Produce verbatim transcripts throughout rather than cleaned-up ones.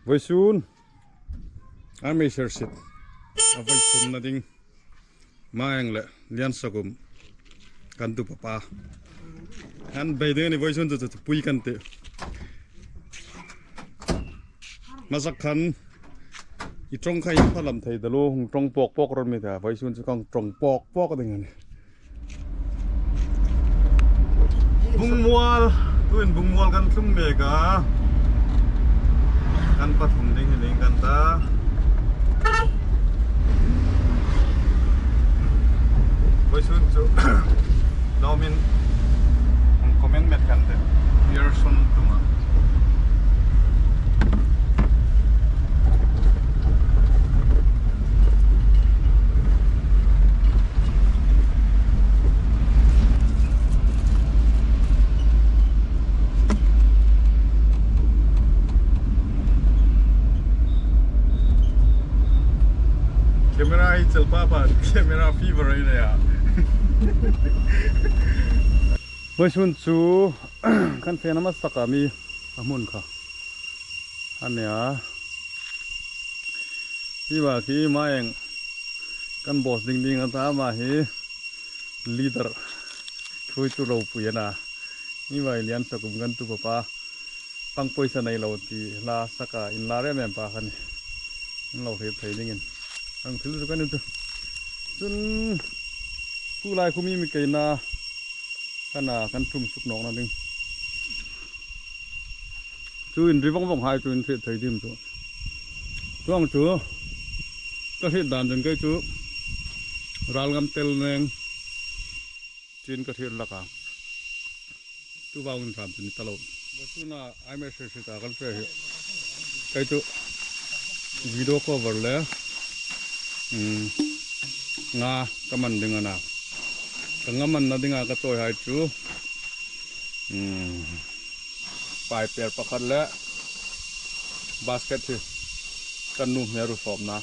Vawisun a mei ser sit a vawisun na ding. Mayang le Liansakum kan tu papa. An bei ding ni vawisun chu chu pui kan ti. Masak khan i ṭawng khai pha lam thei dalu hung ṭawng pawk pawk ron mi ta vawisun chu kan ṭawng pawk pawk ding a nih. Bungmual, tuin Bungmual kan tlung mek a. Kan pathum ding hi ning kan ta. Vawisun chu, Domin, comment met kan te. Pearson tunga. Camera hi chel papa, camera fever ei nei a. Vawisun chu kan fena hmasa taka mi a hmun kha a nia. Hi va khi Mayang kan boss ding ding a ta, ama hi leader, thuoitu ropui a na. Hi va Liansakum kan tu papa. Pang poisa nei lo ti hla saka inla rem em pa khan. An lo hriet thei dingin. Ang thil chu kan in tu. Chun, tulai khu mi mi keina. Kan a, kan tum suk nawkna ding. Chu inri vawng vawng hai chu in hriet thei dim chu. Chuong chu. Ka hriet dan ding kei chu. Ralngam tel neng. Chin ka thlir lak a. Tu vawng in ram chu ni ta lo. Vawisuna ai mei ser sit a kan fe hi. Kei chu video cover le, um, nga ka man ding a na. Ka nga manna dinga ka chawi hai chu, um, pai per pakhat le basket hi kan nu hmel ru sawpna.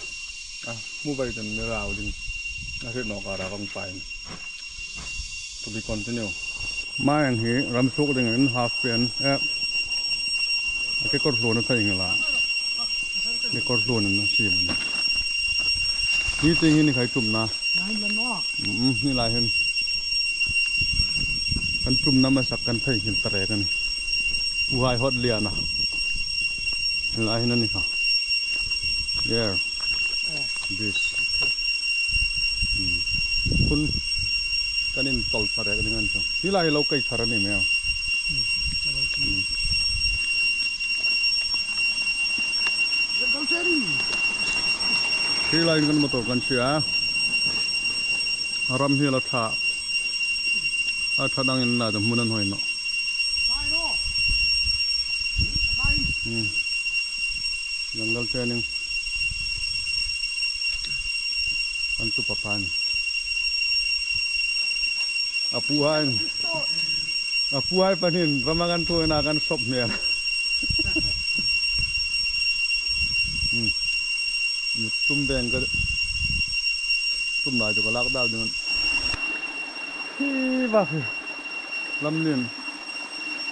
A, mu vai kan mi rau ding. A hriet nawk a ra kong pai. To be continue. Mayang hi ram suk dingin half pen, eh, a kekawr hlun a thei ngei la. Kekawr hlun a siem a nih. Ni ting hi ni khai tumna. Mm, ni lai hin. Kan tumna hmasa kan thei hin ta rek a nih. Pu hai hot lian a. Ni lai hin a ni kha. There. This. Hmm. Khun kan intawl thar rek ding a ni chu. Hi lai lo kei thar a ni maw. Hmm. Hi lai kan motor kan sia. Ram hi la tha. A tha dang in la hmun an hoi naw. Hmm. Jungle training. An tu papa ni. A pu hai. A pu hai panin rama kan tu na kan sop hmel. Hmm. Tum beng ka. Tum lai chu ka lak dal ding. Hi va hi. Lam nin.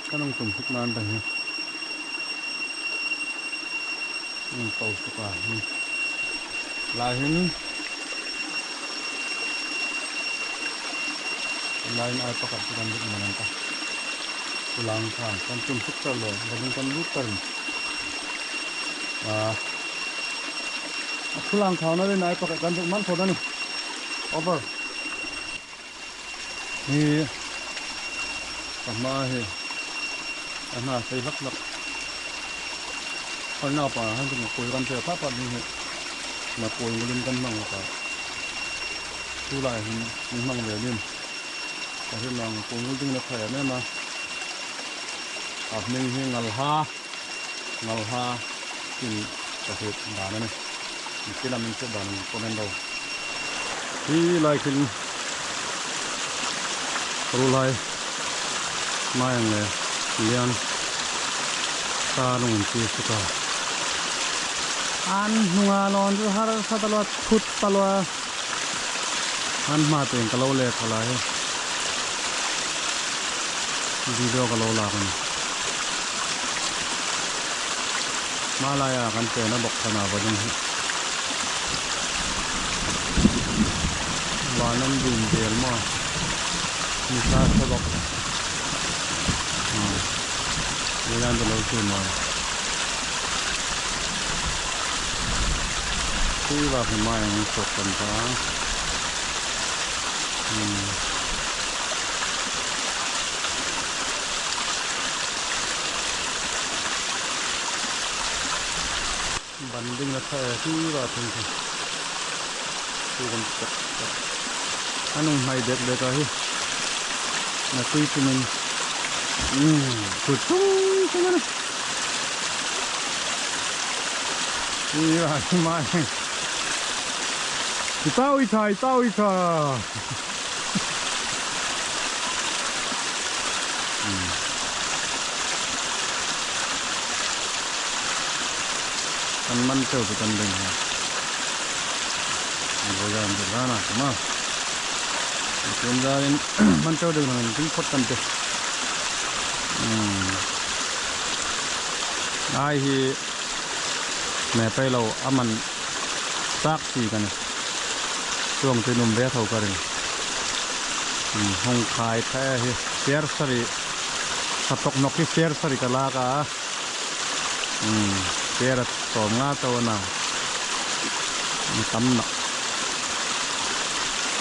Kan hung tum suk nan ta hi. Hung to suk a. Lai hin. Lai hin ai pakhat kan lut man an ta. Kulang kha kan tum suk ta lo. Kan kan lut ta. A. A kulang kha na rin ai pakhat kan lut man tho ta ni. Over. Hi, ka hma hi, ka hma sei hlak hlak. Kan nau pa, han tung koi kan sei pa pa ni hi. Na koi ngulin kan hmang ka. Tu lai hin, ni hmang le nin. Ka hin nang koi ngul ding na thai ne ma. A hming hi Ngalha. Ngalha in ka hriet dan a nih. Tin a min hriet dan a nih, comment ro. Hi lai khin ruolhai Mayang le Lian ta nung ti suka. An hnunga lawn chu har sa ta lo, thut ta lo. An hma teng ka lo lek kha lai. Video ka lo lak a nih. Hma laia kan fena bawk khan a va ding hi. Van an ding vel maw. Ni sa sa bawk. Ah. Ni dan de lo chu maw. Tui va hma mai ang sok kan ta. Hmm. Ban ding la tha, eh, hi va thung thung. Hi kan tak tak. A nung hnai dek dek a hi. Na tui tumin. Hmm, kut tung tung a ni. Hi va hi mai. Hi tau i tha, hi tau i tha. Hmm. Kan man chau chu kan ding ha. An ro jan de lana ma. Kin jan in man chau de nan tin phot kan te. Hmm. Ai hi me pai lo a man tak si kan. Chuong chu num ve tho ka ring. Hmm, hung khai the hi. Ser sari. Sa tok nok hi ser sari ka lak a. Hmm, ser a sawm nga tawna. Hmm, tam na.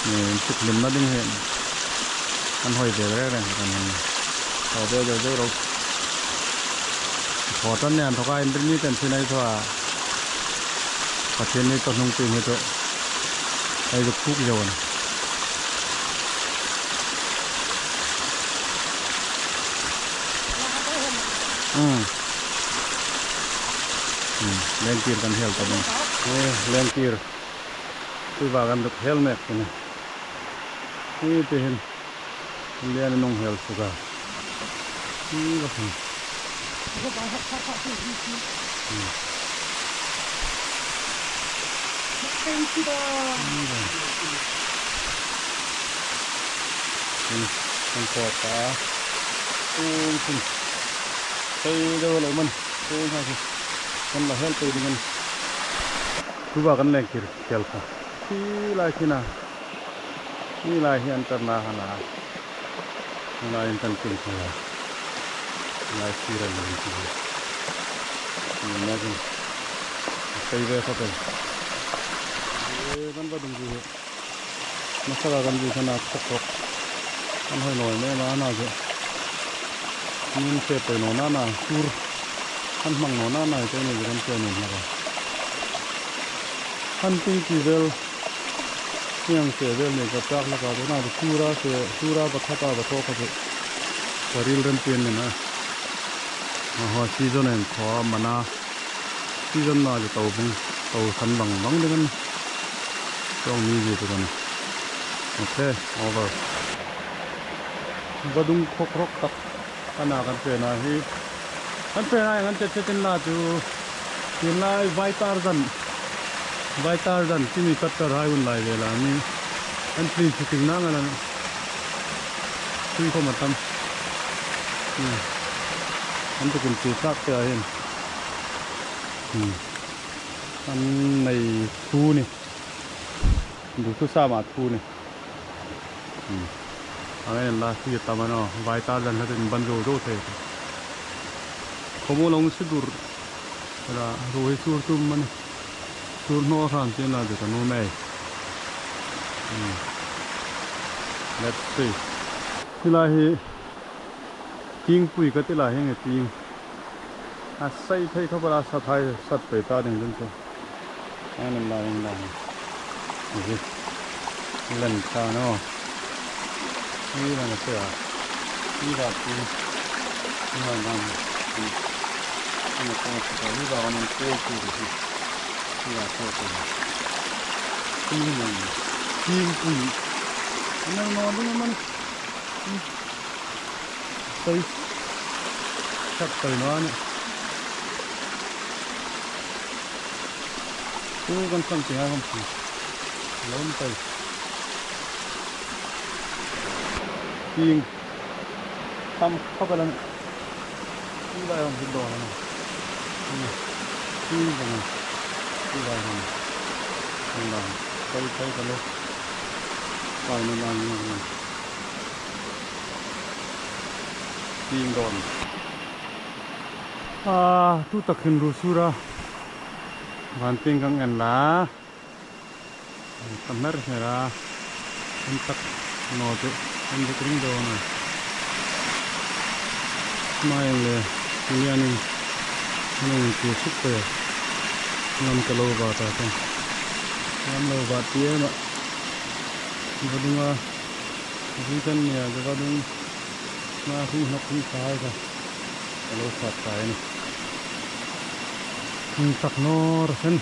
Hmm, suk lim na ding hi. Kan hoi ve reng reng kan. Thaw ve ve ve ro. Thaw tan nen thaw ka in rin ni ten sinai thaw a. Pathienni tawhnung tin hi chu. Ei zuk thuk zo a nih. Hmm. Hmm. Lengkir kan hel ta ding. Eh, lengkir. Tuva kan ruk hel mek ta nih. Hi te hin. Lian nung hel suka. Hi va hin. Hmm. Kan, kan ko ta. Tum, tum. Hei, deu lo man. Tum, ha, hi. Kan la hel pe ding kan. Tuva kan lengkir hel kha. Hi lai khi na. Hi lai hi an tar na ha na. Hi lai in kan tum kha. Hi lai khi ran ran khi. Hi na kan. Kai ve kha kai. Ye kan va dum ji he. Masaka kan ji khana khok khok. Kan hoi noi me ma na je. Min se poi no na na. Tur. Kan hmang no na na te ni kan se ni na. Kan ting ki vel. Hieng se vel nei ka chak laka dena tura se, tura va khata va thaw kha chu. Ka ril rem pien ni na. A ho season en thaw mana. Season na chu to bung, to san bang bang ding an. Tong mi ji tu kan. Okay, over. Vadung khok rok tak. Ana kan fena hi. Kan fena hi ngan chet chet in la chu. Tin lai vai tar dan. Vai tar dan, timi kat tar hai un lai ve la mi. An tui chu ting na ngan an. Tui khom a tam. Hmm. An tu kun chu tak te a hin. Hmm. An nei thu ni. Du thu sama thu ni. Hmm. Ang en la, khi tam ano, vai tar dan hla tin ban zo zo thei. Khomo long si dur. Ra, ro hi sur tum man. Sur no ran tin la de ka no mai. Hmm. Let's see. Hi la hi ting pui ka ti la hi nge ting. A sai thei kha bara sa thai sat pei ta ding dun chu. An la in la. Hi. Len ta no. Hi la na se a. Hi la ting. Hi la na. Hi la ting. Hi la na. Hi la ting. Ting pui. An la no ding man. Sai. Sat pei no ni. Chu kan sang ti ha hom ti. Lom pei. Ting. Tam khop a la ni. Hi lai hom hi do na. Ui, dang. Ui, dang. Dang, dang. Kai, kai, kai lo. Kai, dang, dang, dang. Tieng dawn. A, tu tak hin ruo sur a. Van tieng kan en la. Ka hmer hmer a, an tak naw chu, an dik ring dawn a. Hma eng le, tu lianin, an inti suk te. Ngam ka lo va ta te. Ngam lo va ti em a. Vadung a, zi kan nia, vadung. Hma hring hnawk hring khai kha. Ka lo sat khai a nih. Hring tak naw ra sen.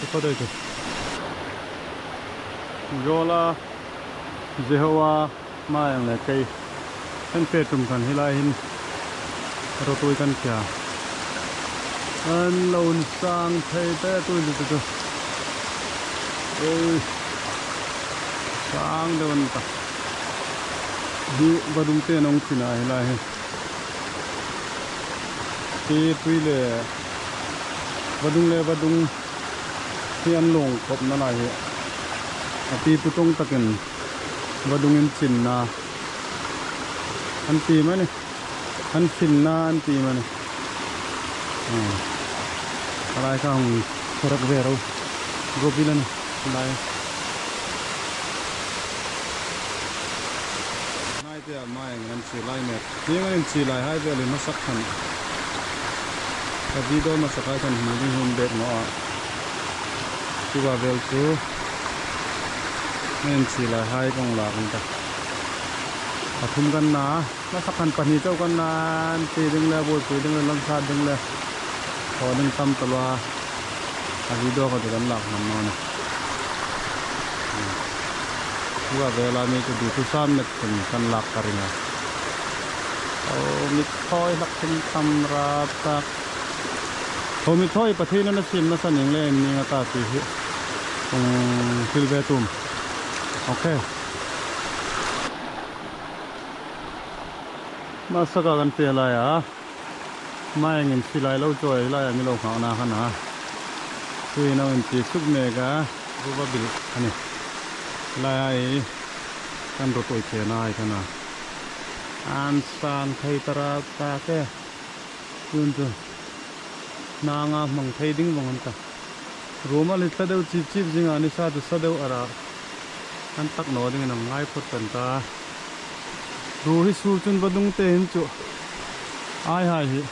Chu ka doi chu. Zola, Jehovah, hma eng le kei. Kan fe tum kan hi lai hin. Rotui kan kia. An lo insang thei te tui chu chu. Oi. Sang deuh an ta. Hi vadung te an hung chin a hi lai hi. Hi tui le vadung le vadung hi an lawng khawpna lai hi. A ti pu tawng takin vadung in chinna. An ti mani. An finna an ti mani. Hmm. A lai kha hung rak ve ro. Gobi lan lai. Hai te a mai an si lai mek. Hieng an si lai hai vel hi hmasa khan. Ka video hmasa hai khan hmu ding hung bek naw a. Chu va vel chu. An si lai hai kong la kan ta. A thum kan na. Hmasa khan pahni chau kan na, an ti ding le, buoipui ding le, langsat ding le. Thaw ding tam taluo a. A video kha chu kan lak hman naw nih. Chu a vela mi chu duthusam met chun kan lak ka ring a. Aw, mi thawi hlak thim tam rap tak. Aw, mi thawi Pathienin a siemna san ieng le ieng a ta ti hi. Um, thil ve tum. Okay. Hmasa kha kan fe lai a. Hma eng insi lai lo chawi lai a mi lo nghakna khan a. Tuin a insi suk mek a, ruva bil a nih. Lai a hi kan ruotui thei a ni khan a. An sang thei ta rap tak e. Tuin chu. Nanga hmang thei ding vong an ta. Ruo mal hi tla deu chip chip zinga ni sa chu sa deu a ra. An tak naw dingin a ngai phawt kan ta. Ruo hi sur chun vadung te hin chu. Ai hai hi.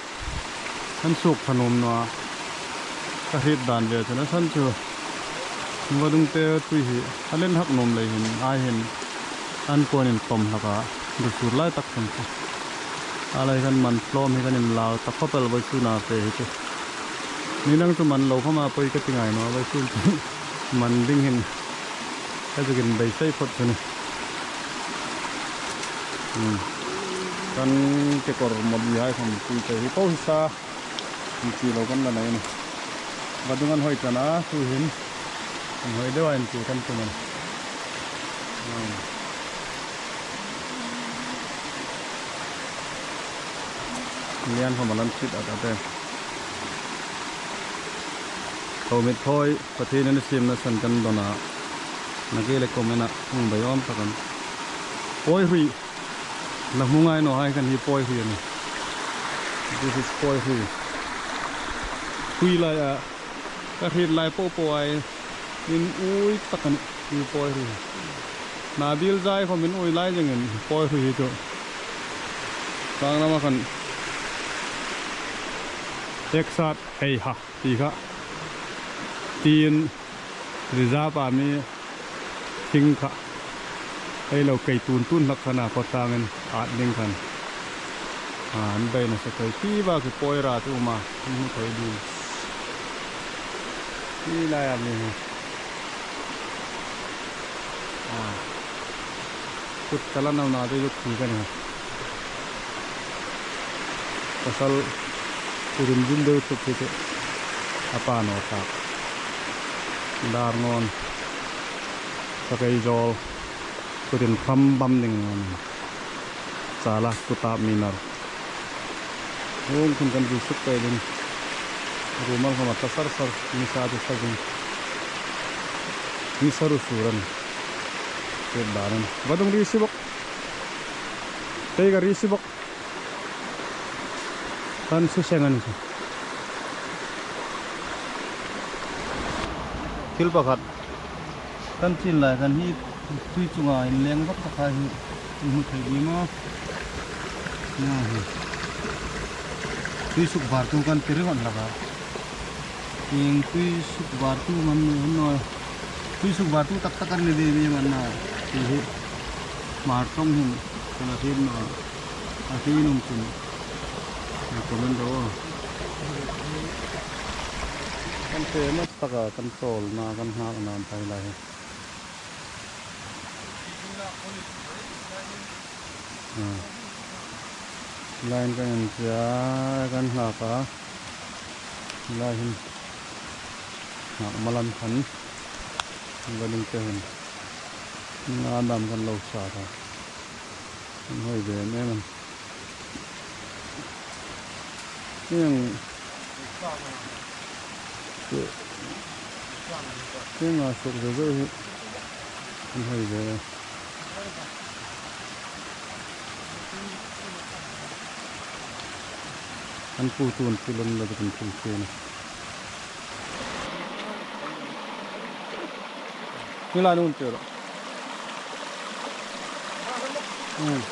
An suk pha nuom naw a. Ka hriet dan ve chun a san chu. Vadung te tui hi. A len hak nuom lei hin. Ai hin. An kuonin pawm hlak a. Ruo sur lai tak chun chu. A lai khan man tlawm hi kan inlau ta khawp el vawisun a fe hi chu. Ni nang chu man lo khawma poi ka ti ngai naw a, vawisun chu man ding hin ka zuk inbeisei phawt chu ni. Hmm. Kan kekawr mawdi hai khawm pui te hi po hi sa. Insi lo kan la nei a nih. Vadung an hoi tan a, tuhin. An hoi deu a insi kan tum a nih. Hmm. Lian khawm a lan sit a ta te. Ko mit thawi, Pathienin a siemna san kan dawn a. Nakie le comment-a hung bei awm tak an. Pawi hrui. La hmu ngai naw hai khan hi pawi hrui a nih. This is pawi hrui. Hrui lai a. Ka hriet lai po po ai. Inui tak a nih. Hi pawi hrui. Na bil zai khawm inui lai zingin pawi hrui hi chu. Tlang lama khan. Ek saath ei ha. Ti kha. Tin. Reserve a mi thing kha. Ei lo kei tun tun hlak khan a khawtlangin at ding khan. A, an bei nasa thei. Ti va ki pawi ra chu um a. Hmu thei ding. Ti lai a mi hi. A. Kut ka la nau na te zuk ti ka ni. Pasal kurin zin deu tuk hi chu a pa naw tak. Dar ngon. Sakei zawl. Kutin kham bam ding ngon. Sala kutap mi nar. Hung khun kan zui suk kai ding. Rumal khawm a tla sar sar, nisa chu sa ding. Nisa ru suran. Tet daran. Vadung ri si bok. Tei ka ri si bok. Kan su seng a ni chu. Thil pakhat. Kan chin lai khan hi tui chunga inleng vak taka hi in hmu thei ding a. Nia hi. Tui suk vartu kan ti ring an laka. Ieng tui suk vartu ngam ni hun naw. Tui suk vartu tak tak an ni ding ding an na. Ti hi. Hmar ṭawng hin. Kan a thim naw. A thim um chun. Comment ro. Kan famous taka kan chawlna kan nghakna an tai lai hi. Ah. Line kan inchia, kan nghak a. Lai hin. Nghak malan khan. Vadung te hin. Nga dam kan lo sa ta. An hoi ve em em. Hieng, hieng a suk ve ve hi an hoi ve. An pu tun pilon la kan thil chen. Ni la nun tiro. Hmm.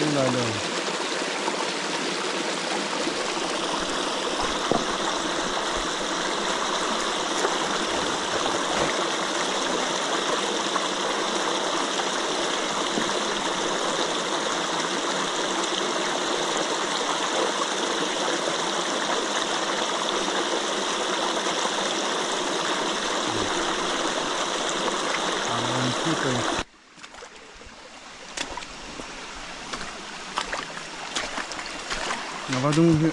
Ni la nun. Nga vadung hi.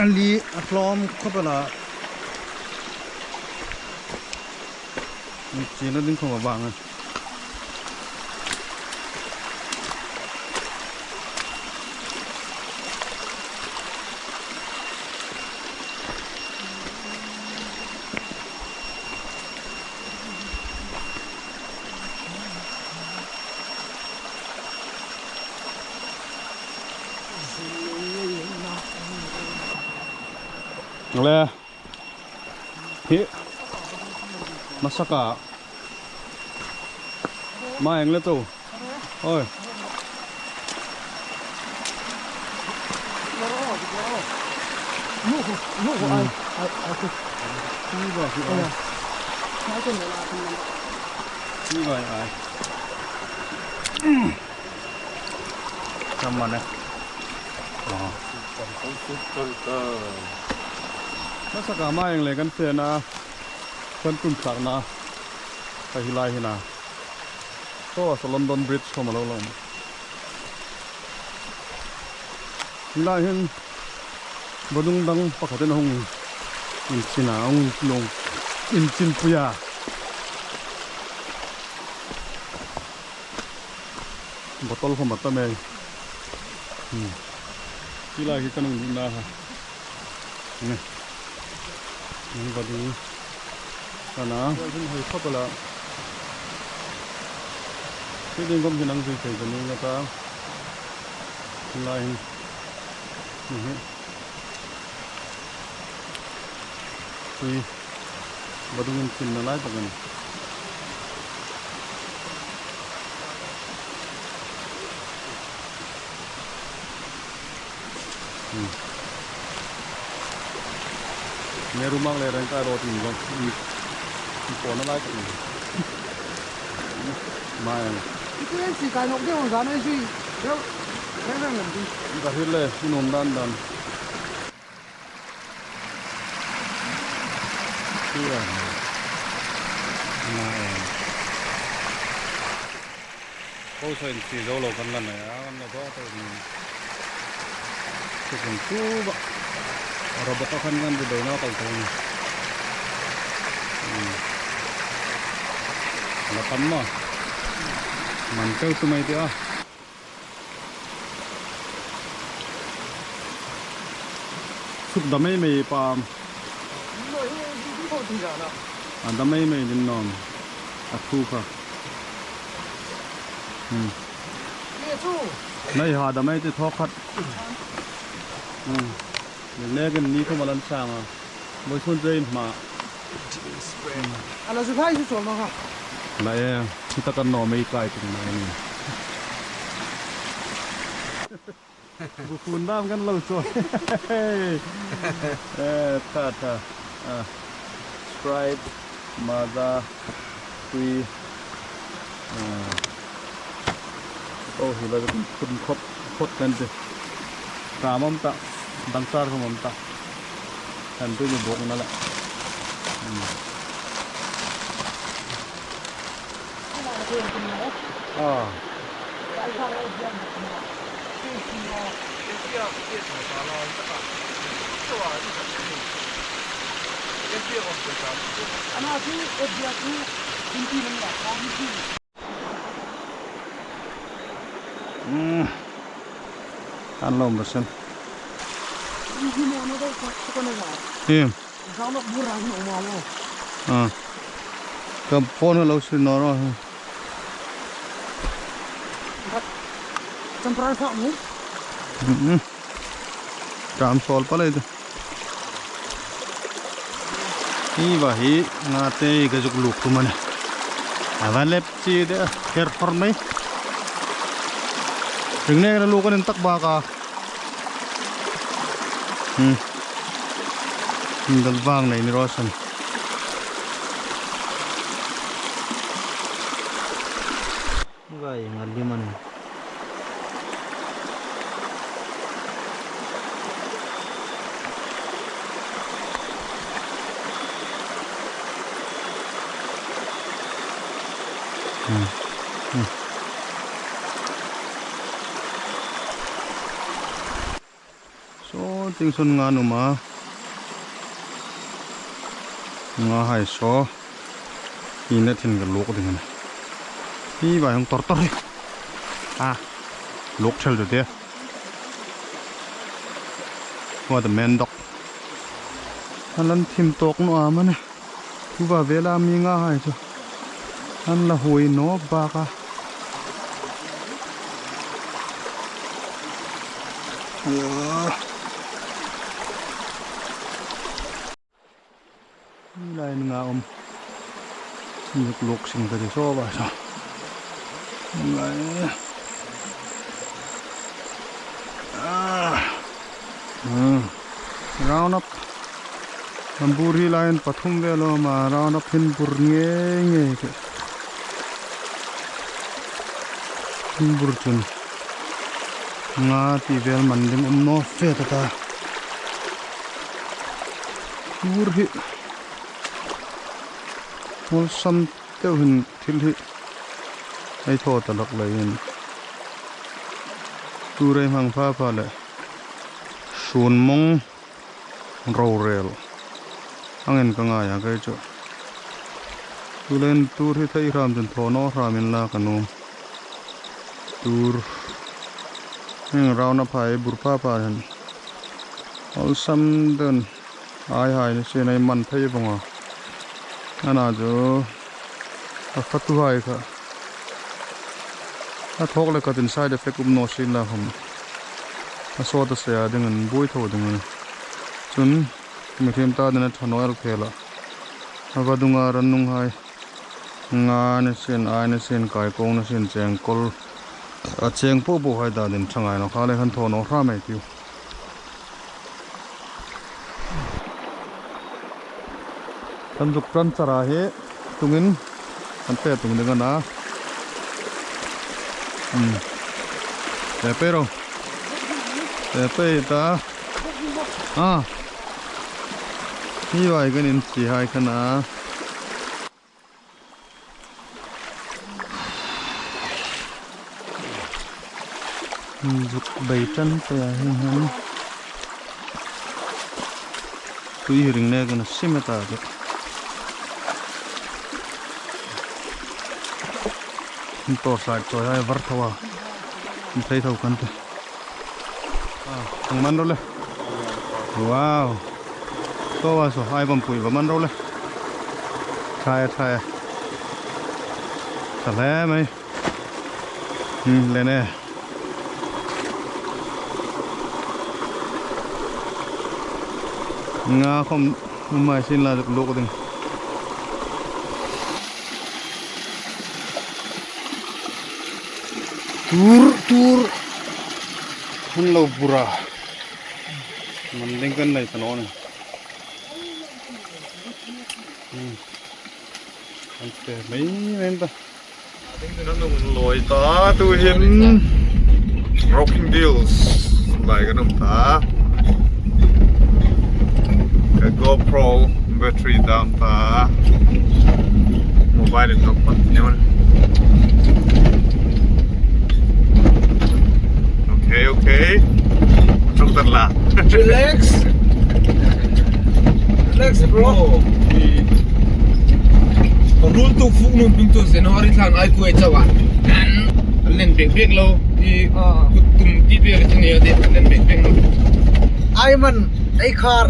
A li a tlawm khawp el a. Ni china ding khawm a vang a. Le. Hi. Masaka. Ma eng le to. Oi. Nuhu, nuhu, ai, ai, ai, ai. Hi ba, hi ai. Ai, ai. Hi ba, ai. Sama ne. Ah. Masaka ma eng le kan fena, kan kum sakna. Ka hi lai hi na. Saw a sa London Bridge khawm a lo lawm. Hi lai hin vadung dang pakhatin a hung inchin a, hung lung inchinpui a. Bottle khawm a tam e. Hmm. Hi lai hi kan hung na ha. Nge. Nge vadung. Ka na. Hoi khawp el a. Hi ding khawm hin ang zui thei ka ni nga ta. Hi lai hin. Nge. Hi. Vadung inchinna lai bawk a nih. Hmm. Nehru Marg le Rengkai Road in vawng, in, in pawna lai tak a nih. Mai ang. Itu en si kai nok de on zan ai sui. Reng, reng, reng, reng. Ka hil le, in um dan dan. Hi lai. Ko saw in si zo lo kan la nei a, kan la thaw thaw ding. Chu kan chu ba. Robot a khan kan bu doi na kal thaw ni. Hmm. La tam ma. Man chau tu mai ti a. Suk da mei mei pam. A da mei mei din nom. A thu kha. Hmm. Nei ha da mei ti thaw khat. Hmm. Ni le kan ni ko malan sang a. Voi sun zai ma. Ala zu lai zu chol no ha. La e, chu ta kan no mei kai ting mai ni. Bu phun dam kan lo chol. Eh, ta ta. Ah. Sprite, Maaza, tui. Ah. Oh, hi la kan phun khop, khop kan ti. Ka mam ta, dang tar ka mam ta. Kan tu ni bok na la. Hmm. Ah. Hmm. An lawm ba sen. Em. Ah. Ka phone lo sin naw ro. Champra sa mu. Hmm. Tam sol pa le. Hi va hi nga te ka zuk luk tu mane. A va lep chi de her hor mai. Ring ne luk an tak ba ka. Hmm. Dal bang nei ni ro san. Gai ngal di man. Hmm. Hmm. Saw tieng sawn nga an um a. Nga hai saw. Hi net hin ka luk ding a nih. Hi vai hung tor tor hi. A. Luk thel chu te. What a man dog. An lan thim tawk naw am a nih. Tuva vela mi nga hai chu an la huoi nawk bak a. Aya. Ni lai ni nga um. Luk luk sing ka ti saw ba saw. Ni lai. Ah. Hmm. Round up. An bur hi laiin pathum vel a um a, round up hin bur ngei ngei te. Hin bur chun nga ti vel man ding um naw fe ta ta. Bur hi. Awlsam deu hin thil hi ei thaw ta lak leiin. Tur ei hmang pha pha le. Sun mawng rorel angin ka ngai a kei chu. Chuleiin tur hi thei hram chun thaw naw hramin la ka nuom. Tur heng round up hai bur pha pha hin awlsam deu. Ai hai ni sien ei man thei vong a. Ana chu a fatu hai kha. A thawk le khatin side effect um naw sien la khom. A sawt a se a dingin buoi tho dingin. Chun mihriem ta dingin a ṭha naw el khel a. A vadunga rannung hai. Nga ni sien, ai ni sien, kaikong ni sien, chengkawl. A cheng po po hai ta dingin ṭha ngai naw kha le khan thaw naw hram ei tiu. Kan zuk ṭan chara hi tungin kan fe tung ding a na. Hmm. Fe pei ro. Fe pei ta. Ah. Hi vai kan in chi hai khan a. Zuk bei ṭan te a hi hang. Tui hi ring nekin a sim a ta chu. Torchlight chawi hai var tho a. Thei tho kan te. Ah, ang man ro le. Wow. To wa so hai bam pui ba man ro le. Try, try. Sa le mai. Hmm, le ne. Nga khom mai sin la luk ding. Tur, tur. Hun lo bura. Man ding kan nei ta naw ni. Hmm. Kan te mai mai ta. Kan hung loi ta tu hin Rocking Deals lai kan um ta. Ka GoPro battery dam ta. Mobile in nok pan ni wan. Okay, okay. Chok tan la. Relax. Relax, bro. Rul tu fuk nun ping tu sen hori thlang ai kuai chawa. An len bek bek lo. I kut tum ti bek ti ne de len bek bek lo. Ai man, ei khar.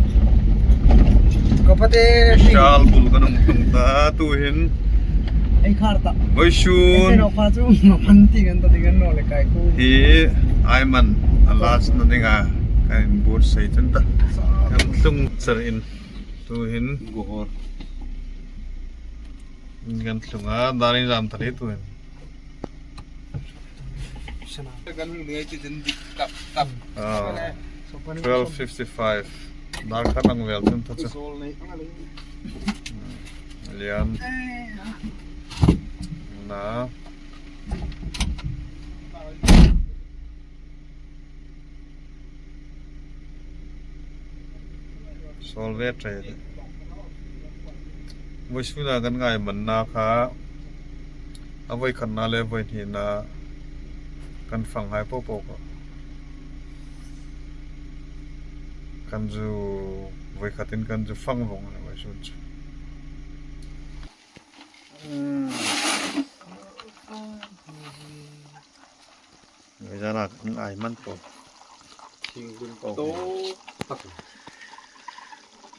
Ko pate. Shal bul kan hung tung ta tu hin. Ei khar ta. Oi shun. Ei no pa chu ma pan ti kan ta ti kan no le kai ku. Hi ai man a last na dinga kan bur sei chen ta. Kan tung char in tu hin. Gohor. Kan tlung a, dar in jam thari tu hin. Kan hung ding ai ti chen dik tap tap. Ah. Twelve fifty-five. Dar khat ang vel chen ta chu. Lian. Na. Solve trade. Voisun a kan ngai manna kha. A voi khatna le voi hnina kan fang hai po po ko. Kan zu voi khatin kan zu fang vong le voisun chu. Ngai zana kan ai man po. Thing dun po. To tak.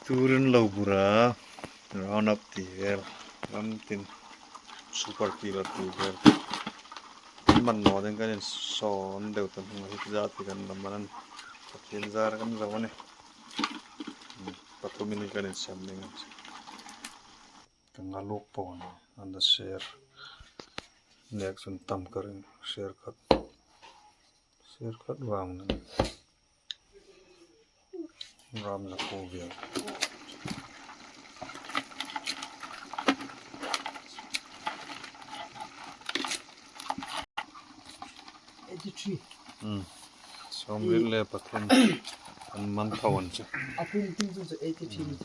Turin lo bura. Round up ti vel. Ram tin. Super killer ti vel. Man no den kan in son deu tan hung hi za ti kan lam man. Tin zar kan zo ne. Pathumin kan in sem ding. Kan nga luk po an da share. Next un tam karin share khat. Share khat vang nan. Ram la ko vial. Eighty-three. Hmm. Sawmriet le pathum. An man thaw an chu. A kum tin chu eighty-three.